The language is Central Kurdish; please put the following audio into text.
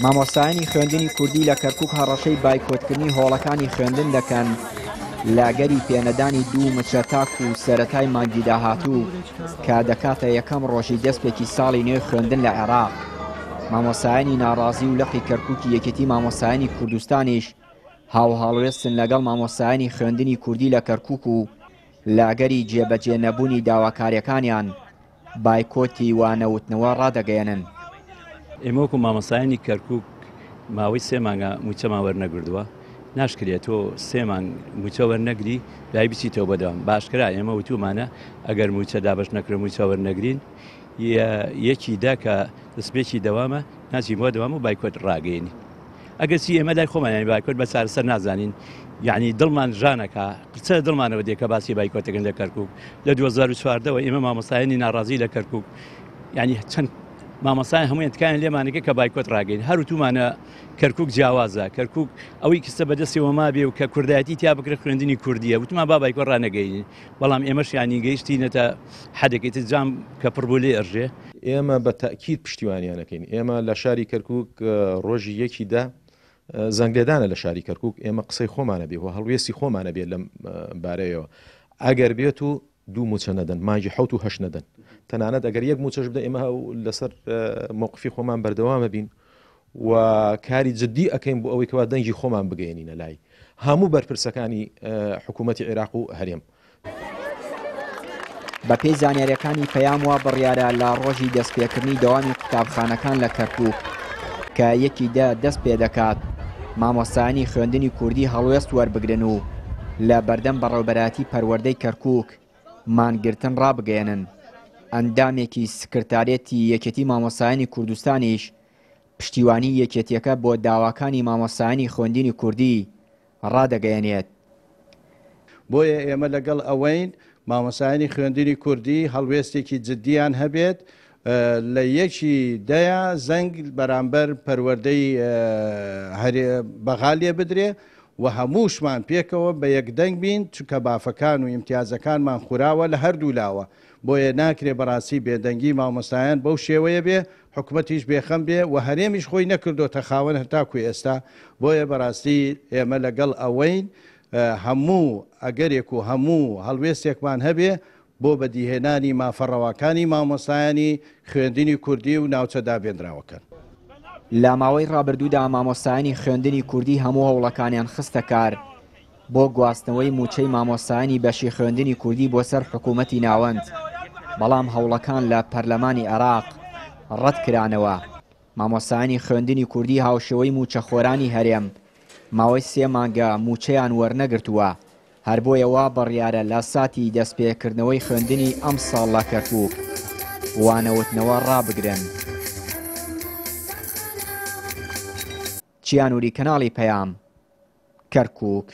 مامۆستایانی خوێندنی کوردی لە کەرکوک هەڕەشەی بایکۆتکردنی هۆڵەکانی خوێندن دەکەن لە ئەگەری پێنەدانی دوو مچە تاکو سەرەتای مانگی داهاتوو کە دەکاتە یەکەم ڕۆژی دەستپێکی ساڵی نوێی خوێندن لە عێراق. مامۆستایانی ناڕازی و لقی کەرکوکی یەکێتی مامۆستایانی کوردستانیش هاوهەڵوێستن لەگەڵ مامۆستایانی خوێندنی کوردی لە کەرکوک و لە ئەگەری جێبەجێ نەبوونی داواکاریەکانیان بایکۆتی وانەوتنەوە ڕادەگەیەنن. ئێمە وەکو مامۆستایانی کەرکوک ماوەی سێ مانگە مووچەمان وەرنەگردووە، ناشکرێت تۆ سێ مانگ مووچە وەرنەگری دوای بچیتەوە بۆ دەوام. بە ئاشکرا ئێمە وتوومانە ئەگەر مووچە دابەش نەکرێت مووچە وەرنەگرین، یەکی دا کە دەستپێکی دەوامە ناچین بۆ دەوام و بایکۆت ڕاگەیەنین. ئەگەرچی ئێمە لای خۆمان یانی بایکۆت بە چارەسەر نازانین یعنی دڵمان ژانەکە قچە دڵمانەوە دێ کە باسی بایکۆتەکەن لە کەرکک لە 2014ەوە ئێمە مامۆستایانی ناڕازی لە کەرکک یعنی چەند مامۆستایان هەموویان تکایان لێمانەکە کە بایکۆت ڕاگەین هەر وتومانە کەرکک جیاوازە کەرکک ئەوەی کەسە بەدەستەوە مابێ و کە کوردایەتی تیا بکرێت خوێندنی کوردیە وتمان با بایکۆت ڕانەگەین بەڵام ئێمەش یانی گەیشتینەتە حەدێکی تر جام کە پڕ بوو لێ ئەڕژێ. ئێمە بە تەئکید پشتیوانیان ئەکەین. ئێمە لە شاری کەرکوک ڕۆژی یەکی دە زەنگلێدانە لە شاری کەرکوک، ئێمە قسەی خۆمانە بێ و هەڵوێستی خۆمانە بێ لەم بارەیەوە. ئەگەر بێت و دوو موچە نەدەن، مانگی حەوت و هەشت نەدەن، تەنانەت ئەگەر یەک موچەش بدەن ئێمە لەسەر مەوقفی خۆمان بەردەوامە بین و کاری جدی ئەکەین بۆ ئەوەی کەوا دەنگی خۆمان بگەیەنینە لای هەموو بەرپرسەکانی حکوومەتی عێراق و هەرێم. بەپێی زانیارییەکانی پەیام وا بڕیارە لە ڕۆژی دەستپێکردنی دەوامی قوتابخانەکان لە کەرکوک کە یەکی دە دەست پێدەکات مامۆستایانی خوێندنی کوردی هەڵوێست وەربگرن و لە بەردەم بەڕێوبەرایەتی پەروەردەی کەرکوک مانگرتن ڕابگەیەنن. ئەندامێکی سکرتارێتی یەکێتی مامۆستایانی کوردستانیش پشتیوانی یەکێتیەکە بۆ داواکانی مامۆستایانی خوێندنی کوردی ڕادەگەیەنێت. بۆیە ئێمە لەگەڵ ئەوەین مامۆستایانی خوێندنی کوردی هەڵوێستێکی جددیان هەبێت لە یەکی دەیە زەنگ بەرامبەر پەروەردەی بەغا لێ بدرێ و هەمووشمان پێکەوە بە یەکدەنگ بین چونکە بافەکان و ئیمتیازەکانمان خوراوە لە هەردوو لاوە بۆیە ناکرێ بەڕاستی بێدەنگی مامۆستایان بەو شێوەیە بێ حکومەتیش بێخەم بێ و هەرێمیش خۆی نەکردۆتە خاوەن هەتاکو ئێستا بۆیە بەڕاستی ئێمە لەگەڵ ئەوەین هەموو ئەگەرێک و هەموو هەڵوێستێکمان هەبێ بۆ بەدیهێنانی مافە ڕەواکانی مامۆستایانی خوێندنی کوردی و ناوچە دابێنراوەکان. لە ماوەی ڕابردوودا مامۆستایانی خوێندنی کوردی هەموو هەوڵەکانیان خستە کار بۆ گواستنەوەی مووچەی مامۆستایانی بەشی خوێندنی کوردی بۆ سەر حکوومەتی ناوەند، بەڵام هەوڵەکان لە پەرلەمانی عێراق ڕەتکرانەوە. مامۆستایانی خوێندنی کوردی هاوشێوەی مووچەخۆرانی هەرێم ماوەی سێ مانگە مووچەیان وەرنەگرتووە، هەر بۆیە وا بڕیارە لە ساتی دەستپێکردنەوەی خوێندنی ئەمساڵ لە کەرکووک وانەوتنەوە ڕابگرن. چیا نوری کەناڵی پەیام، کەرکووک.